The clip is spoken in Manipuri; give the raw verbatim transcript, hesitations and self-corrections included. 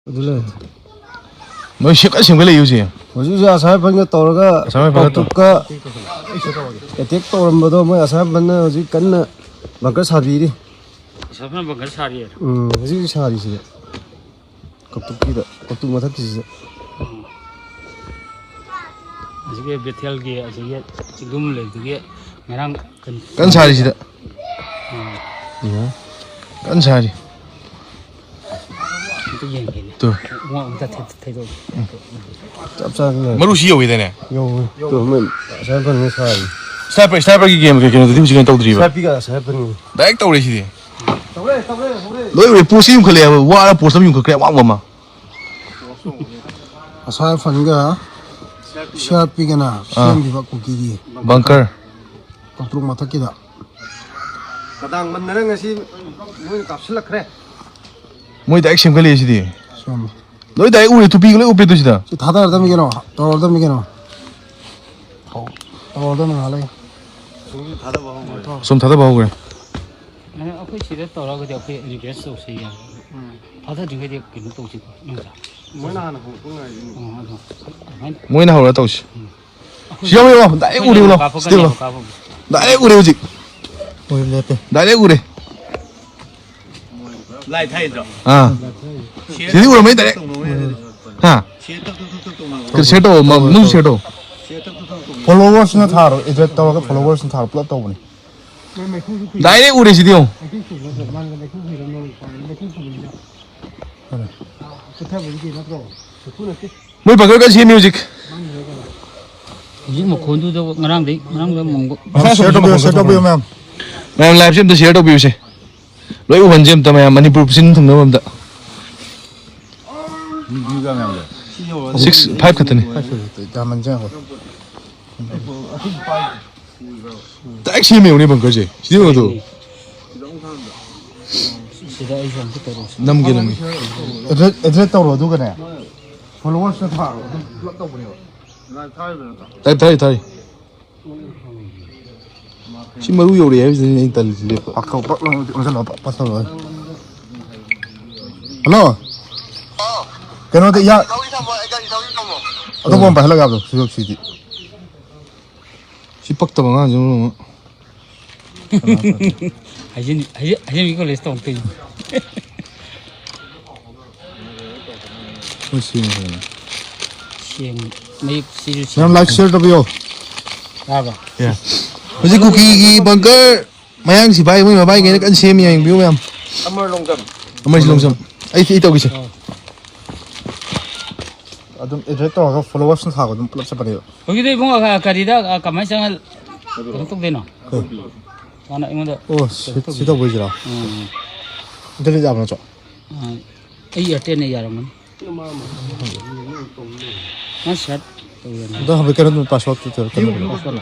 ꯑꯗꯨ ꯂꯩ꯫ ꯃꯣꯏ ꯁꯦꯝꯒꯠ ꯁꯦꯝꯒꯠꯂꯛꯏ ꯍꯧꯖꯤꯛ꯫ ꯍꯧꯖꯤꯛ ꯍꯧꯖꯤꯛ ꯑꯁꯥꯏ ꯐꯟꯒ ꯇꯧꯔꯒ ꯑꯁꯥꯏ ꯐꯟꯒ ꯇꯧ- ꯀꯧꯇꯨꯛꯀ ꯑꯦꯇꯦꯛ ꯇꯧꯔꯝꯕꯗꯣ ꯃꯣꯏ ꯑꯁꯥꯏ ꯐꯟꯅ ꯍꯧꯖꯤꯛ ꯀꯟꯅ ꯕꯪꯀꯔ ꯁꯥꯕꯤꯔꯤ꯫ ꯑꯁꯥꯏ ꯐꯟꯅ ꯕꯪꯀꯔ ꯁꯥꯔꯤ꯫ ꯎꯝ, ꯍꯧꯖꯤꯛ ꯍꯧꯖꯤꯛ ꯁꯥꯔꯤꯁꯤꯗ ꯀꯧꯇꯨꯛꯀꯤꯗ, ꯀꯧꯇꯨꯛ ꯃꯊꯛꯀꯤꯁꯤꯗ꯫ ꯑꯁꯤꯒꯤ ꯕꯦꯊꯦꯜꯒꯤ ꯑꯁꯤꯒꯤ ꯆꯤꯡꯗꯨꯝ ꯂꯩꯕꯗꯨꯒꯤ ꯉꯔꯥꯡ ꯀꯟ- ꯀꯟ ꯁꯥꯔꯤꯁꯤꯗ꯫ ꯑꯥ꯫ ꯎꯝ꯫ ꯀꯟ ꯁꯥꯔꯤ꯫ ꯑꯝꯇ ꯌꯦꯡꯒꯦꯅꯦ꯫ ꯇꯨ꯫ ꯃꯉꯣꯟ ꯑꯝꯇ ꯊꯩ-, ꯊꯩꯗꯣꯛ-, ꯆꯞ ꯆꯥꯅ ꯂꯩꯔꯦ꯫ ꯃꯔꯨ ꯁꯤ ꯌꯧꯋꯤꯗꯥꯏꯅꯦ? ꯌꯧꯋꯦ꯫ ꯇꯨ, ꯑꯃ ꯑꯁꯥꯏ ꯐꯪꯉꯦ ꯁꯥꯔꯤ꯫ ꯁ꯭ꯅꯥꯏꯄꯔ, ꯁ꯭ꯅꯥꯏꯄꯔꯒꯤ ꯒꯦꯝ ꯀꯩꯅꯣꯗꯨꯗꯤ ꯍꯧꯖꯤꯛ ꯀꯩꯅꯣ ꯇꯧꯗ꯭ꯔꯤꯕ? ꯁ꯭ꯅꯥꯏꯄꯤꯒ ꯑꯁꯥꯏ ꯐꯪꯉꯦ꯫ ꯗꯥꯏꯔꯦꯛ ꯇꯧꯔꯦ ꯁꯤꯗꯤ꯫ ꯇꯧꯔꯦ, ꯇꯧꯔꯦ, ꯇꯧꯔꯦ꯫ ꯂꯣꯏ ꯎꯔꯦ꯫ ꯄꯣꯁ ꯌꯨꯝꯈꯠꯂꯛꯑꯦꯕ꯫ ꯋꯥꯔ ꯄꯣꯁ ꯑꯃ ꯌꯨꯝꯈꯠꯈ꯭ꯔꯦ ꯑꯋꯥꯡꯕ ꯑꯃ꯫ ꯑꯁꯥꯏ ꯐꯪꯒ ꯁꯤꯌꯥꯔꯄꯤꯒꯅ ꯑꯥ꯫ ꯁꯦꯝꯈꯤꯕ ꯀꯨꯀꯤꯒꯤ ꯕꯪꯀꯔ꯫ ꯀꯣꯡꯇ꯭ꯔꯨꯛ ꯃꯊꯛꯀꯤꯗ꯫ ꯀꯗꯥꯡ ꯃꯟꯗꯅ ꯉꯁꯤ ꯃꯣꯏꯅ ꯀꯥꯞꯁꯤꯜꯂꯛꯈ꯭ꯔꯦ꯫ ꯃꯣꯏ ꯗꯥꯏꯔꯦꯛ ꯁꯦꯝꯒꯠꯂꯛꯑꯦ ꯁꯤꯗꯤ꯫ ꯁꯦꯝꯃꯦ꯫ ꯂꯣꯏ ꯗꯥꯏꯔꯦꯛ ꯎꯔꯦ, ꯇꯨꯄꯤꯒ ꯂꯣꯏ ꯎꯞꯄꯦ ꯑꯗꯨ ꯁꯤꯗ꯫ ꯁꯤ ꯊꯥꯗꯔꯗꯕꯅꯤ ꯀꯩꯅꯣ, ꯇꯧꯔꯗꯕꯅꯤ ꯀꯩꯅꯣ꯫ ꯇꯧꯔꯗꯕꯅꯤ ꯉꯥꯏꯍꯥꯛ ꯂꯩ꯫ ꯁꯨꯝ ꯊꯥꯗꯕ ꯍꯧꯈ꯭ꯔꯦ꯫ ꯑꯗꯣ ꯑꯩꯈꯣꯏ ꯁꯤꯗ ꯇꯧꯔꯒꯗꯤ ꯑꯩꯈꯣꯏ ꯔꯤꯚꯦꯟꯁ ꯇꯧꯁꯦ ꯌꯥꯏ꯫ ꯎꯝ꯫ ꯊꯥꯗꯗ꯭ꯔꯤꯉꯩꯗꯤ ꯀꯩꯅꯣ ꯇꯧꯁꯤꯀꯣ, ꯅꯠꯇ꯭ꯔꯥ? ꯃꯣꯏꯅ ꯍꯥꯟꯅ ꯍꯧꯔꯛꯄ ꯉꯥꯏꯔꯤꯅꯤ꯫ ꯑꯣ, ꯑꯗꯣ ꯑꯗꯨꯃꯥꯏꯅ ꯃꯣꯏꯅ ꯍꯧꯔ ꯇꯧꯁꯤ꯫ ꯎꯝ꯫ ꯁꯤ ꯌꯦꯡꯉꯣ, ꯌꯦꯡꯉꯣ, ꯗꯥꯏꯔꯦꯛ ꯎꯔꯦ, ꯌꯦꯡꯉꯣ꯫ ꯀꯥꯞꯄꯛꯀꯅꯤ, ꯁꯤꯗ ꯌꯦꯡꯉꯣ꯫ ꯀꯥꯞꯄꯛꯀꯅꯤ꯫ ꯗꯥꯏꯔꯦꯛ ꯎꯔꯦ ꯍꯧꯖꯤꯛ꯫ ꯍꯣꯏ, ꯂꯦꯞꯄꯦ꯫ ꯗꯥꯏꯔꯦꯛ ꯎꯔꯦ꯫ ꯂꯥꯏ ꯊꯥꯏꯗ꯭ꯔꯣ? ꯑꯥ꯫ ꯁꯤꯗꯤ ꯎꯔꯝꯃꯅꯤ ꯗꯥꯏꯔꯦꯛ꯫ ꯍꯥ? ꯀꯩꯅꯣ ꯁꯤꯌꯔ ꯇꯧ, ꯃ-, ꯃꯅꯨꯡ ꯁꯤꯌꯔ ꯇꯧ꯫ ꯐꯣꯂꯣꯋꯔꯁꯅ ꯊꯥꯔꯣ, ꯑꯦꯗ ꯇꯧꯔꯒ ꯐꯣꯂꯣꯋꯔꯁꯅ ꯊꯥꯔꯣ, ꯄꯨꯂꯞ ꯇꯧꯕꯅꯤ꯫ ꯗꯥꯏꯔꯦꯛ ꯎꯔꯦ ꯁꯤꯗꯤ ꯌꯦꯡꯉꯣ꯫ ꯃꯣꯏ ꯕꯪꯀꯔ ꯀꯟꯅ ꯁꯦꯝꯃꯤ ꯍꯧꯖꯤꯛ꯫ ꯍꯧꯖꯤꯛ ꯃꯈꯣꯟꯗꯨꯗ ꯉꯔꯥꯡꯗꯩ, ꯉꯔꯥꯡꯗꯩ ꯃꯪꯕ꯫ ꯁꯤꯌꯔ ꯇꯧꯕꯤꯌꯨ, ꯁꯤꯌꯔ ꯇꯧꯕꯤꯌꯨ ꯃꯌꯥꯝ꯫ ꯃꯌꯥꯝ ꯂꯥꯏꯚꯁꯦ ꯑꯝꯇ ꯁꯤꯌꯔ ꯇꯧꯕꯤꯌꯨꯁꯦ꯫ ꯂꯣꯏ ꯎꯍꯟꯁꯦ ꯑꯝꯇ ꯃꯌꯥꯝ, ꯃꯅꯤꯄꯨꯔ ꯁꯤꯟ ꯊꯨꯡꯅꯕ ꯑꯝꯇ꯫ ꯁꯤꯛꯁ ꯐꯥꯏꯚ ꯈꯛꯇꯅꯤ꯫ ꯌꯥꯝꯃꯟꯁꯦ ꯉꯥꯏꯈꯣ꯫ ꯗꯥꯏꯔꯦꯛ ꯁꯦꯝꯃꯦ ꯌꯦꯡꯉꯨꯅꯦ ꯕꯪꯀꯔꯁꯦ꯫ ꯁꯤꯗꯤ ꯌꯦꯡꯉꯣ ꯑꯗꯨ꯫ ꯁꯤꯗ ꯑꯩꯁꯨ ꯑꯝꯇ ꯇꯧꯔꯛꯎꯁꯦ꯫ ꯅꯝꯒꯦ, ꯅꯝꯒꯦ꯫ ꯑꯦꯗ꯭ꯔꯦꯁ, ꯑꯦꯗ꯭ꯔꯦꯁ ꯇꯧꯔꯣ ꯑꯗꯨꯒꯅꯦ꯫ ꯐꯣꯂꯣꯋꯔꯁꯇ ꯊꯥꯔꯣ꯫ ꯑꯗꯨꯝ ꯄꯨꯂꯞ ꯇꯧꯕꯅꯦꯕ꯫ ꯊꯥꯏ, ꯊꯥꯏ, ꯊꯥꯏ꯫ ꯁꯤ ꯃꯔꯨ ꯌꯧꯔꯛꯑꯦ ꯍꯥꯏꯕꯁꯤꯅꯤ ꯑꯩꯅ ꯇꯜꯂꯤꯁꯤ ꯂꯦꯞꯄ꯫ ꯄꯥꯛꯊꯧ ꯄꯥꯛ ꯂꯥꯎꯅ ꯑꯣꯟꯁꯤꯜꯂꯣ, ꯄꯥꯛ-, ꯄꯥꯛꯊꯧꯔꯣ꯫ ꯍꯜꯂꯣ? ꯀꯩꯅꯣꯗ ꯏꯌꯥ-, ꯑꯇꯣꯞꯄ ꯑꯃ ꯄꯥꯏꯍꯜꯂꯒ ꯍꯥꯞꯄꯣ, ꯁꯨꯖꯣꯛꯁꯤꯗꯤ꯫ ꯁꯤ ꯄꯛꯇꯕ ꯑꯉꯥꯡꯁꯤ ꯑꯃꯨꯛ꯫ ꯍꯥꯏꯖꯤꯟ-, ꯍꯥꯏꯖꯤꯟ-, ꯍꯥꯏꯖꯤꯟꯕꯤ ꯀꯣꯂꯦꯖ ꯇꯧꯔꯛꯇꯣꯏꯅꯤ꯫ ꯍꯣꯏ, ꯁꯦꯡꯉꯦ ꯐꯖꯅ꯫ ꯁꯦꯡ-, ꯃꯌꯦꯛ ꯁꯤꯁꯨ ꯁꯦꯡ-, ꯃꯌꯥꯝ like share ꯇꯧꯕꯤꯌꯣ꯫ ꯇꯥꯔꯕ? ꯌꯥ꯫ ꯍꯧꯖꯤꯛ ꯀꯨꯀꯤꯒꯤ bunker ꯃꯌꯥꯡ ꯁꯤꯐꯥꯏ ꯃꯣꯏ ꯃꯕꯥꯏꯒꯩꯅ ꯀꯟꯅ ꯁꯦꯝꯃꯤ, ꯌꯦꯡꯕꯤꯌꯨ ꯃꯌꯥꯝ꯫ ꯑꯃꯔ ꯂꯣꯡꯖꯝ꯫ ꯑꯃꯔꯁꯤ ꯂꯣꯡꯖꯝ꯫ ꯑꯩ, ꯑꯩ ꯇꯧꯒꯦꯁꯦ꯫ ꯑꯣ꯫ ꯑꯗꯨꯝ add ꯇꯧꯔꯒ followers ꯅ ꯁꯥꯕ ꯑꯗꯨꯝ ꯄꯨꯂꯞ ꯆꯠꯄꯅꯦꯕ꯫ ꯍꯧꯖꯤꯛꯇꯤ ꯏꯕꯨꯡꯉꯣ, ꯑ, ꯀꯔꯤꯗ, ꯑ, ꯀꯃꯥꯏꯅ ꯆꯪꯉ ꯀꯩꯅꯣ ꯇꯧꯗꯣꯏꯅꯣ? ꯀꯩ? ꯃꯥꯅ ꯑꯩꯉꯣꯟꯗ ꯑꯣ, ꯀꯩꯅꯣ ꯁꯤ, ꯇꯧꯕꯤ-, ꯁꯤ ꯇꯧꯕꯩꯁꯤꯔꯣ? ꯎꯝ꯫ Internet ꯌꯥꯕ ꯅꯠꯇ꯭ꯔꯣ? ꯑ, ꯑꯩ Airtel ꯅ ꯌꯥꯔꯝꯒꯅꯤ꯫ ꯃꯥ shirt ꯇꯧꯔꯅꯤ꯫ ꯑꯗꯣ ꯍꯧꯖꯤꯛ ꯀꯩꯅꯣ password ꯇꯨ ꯇꯧꯔꯣ, ꯀꯩꯅꯣ꯫